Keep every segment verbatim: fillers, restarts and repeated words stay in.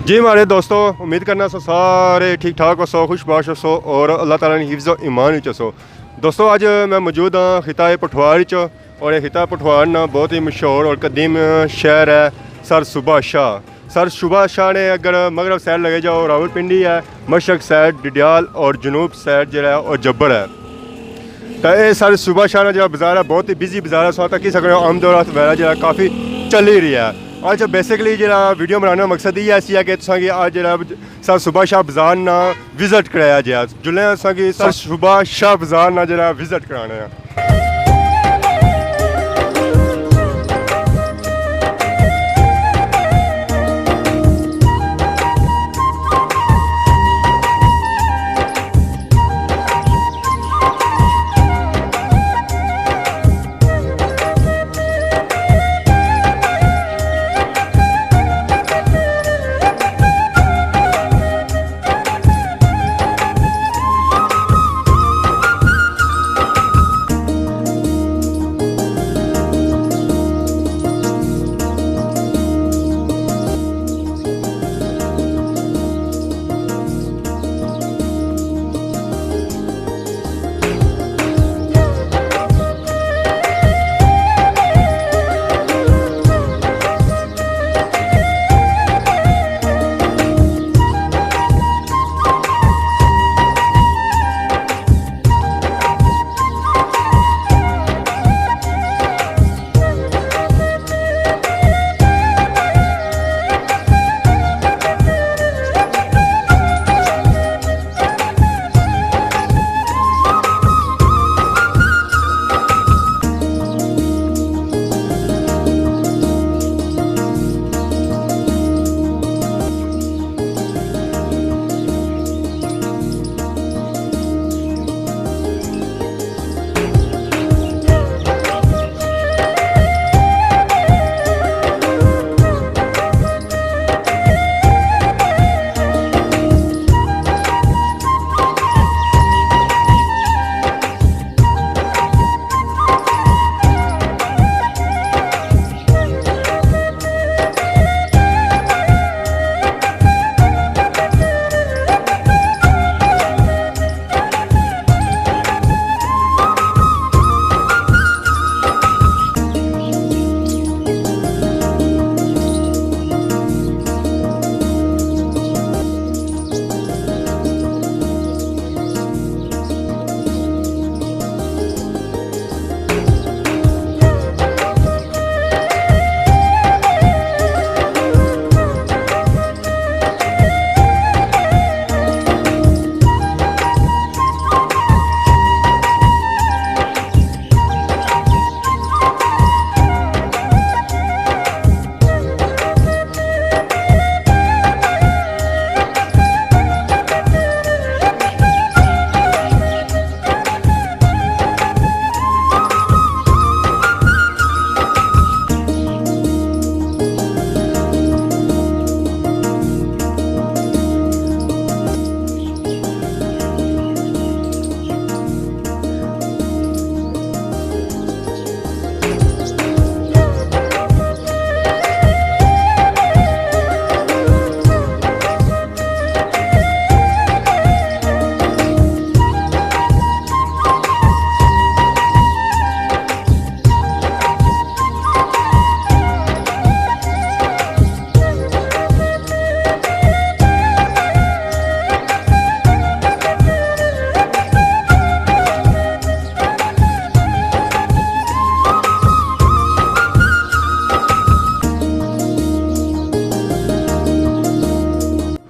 جی مہاڑے دوستو، امید کرنا سو سارے ٹھیک ٹھاک ہوسو، خوش باش ہوسو اور اللہ تعالیٰ نے حفظ و ایمان وچ ہوسو۔ دوستو، اج میں موجود ہاں خطہ پٹھوار وچ، اور یہ خطہ پٹھوار نا بہت ہی مشہور اور قدیم شہر ہے سر صبح شاہ۔ سر صبح شاہ نے اگر مغرب سائیڈ لگے جاؤ، راولپنڈی ہے، مشرق سائیڈ ڈڈیال اور جنوب سائیڈ جڑا ہے او جبر ہے۔ تے اے سر صبح شاہ نا جڑا بازار ہے، بہت ہی بزی بازار ہے، سو تکی سکنے ہو آمد و رفت وغیرہ جڑا کافی چلی رہی ہے۔ اچھا، بیسیکلی جڑا ویڈیو بنانے نا مقصد یہ ایسی ہے کہ تساں کی اج جڑا سر صبح شاہ بازار نا وزٹ کرایا جائے۔ جلنے اساں کی سر صبح شاہ بازار نا جڑا وزٹ کرانے آں۔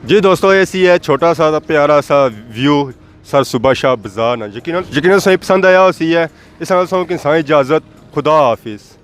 جی دوستو، اے سی ہے چھوٹا سا تے پیارا سا ویو سر صبح شاہ بازار نا۔ یقیناً، یقیناً تساں کی پسند آیا ہوسی ہے۔ اس نال تساں کی سائیں اجازت، خدا حافظ۔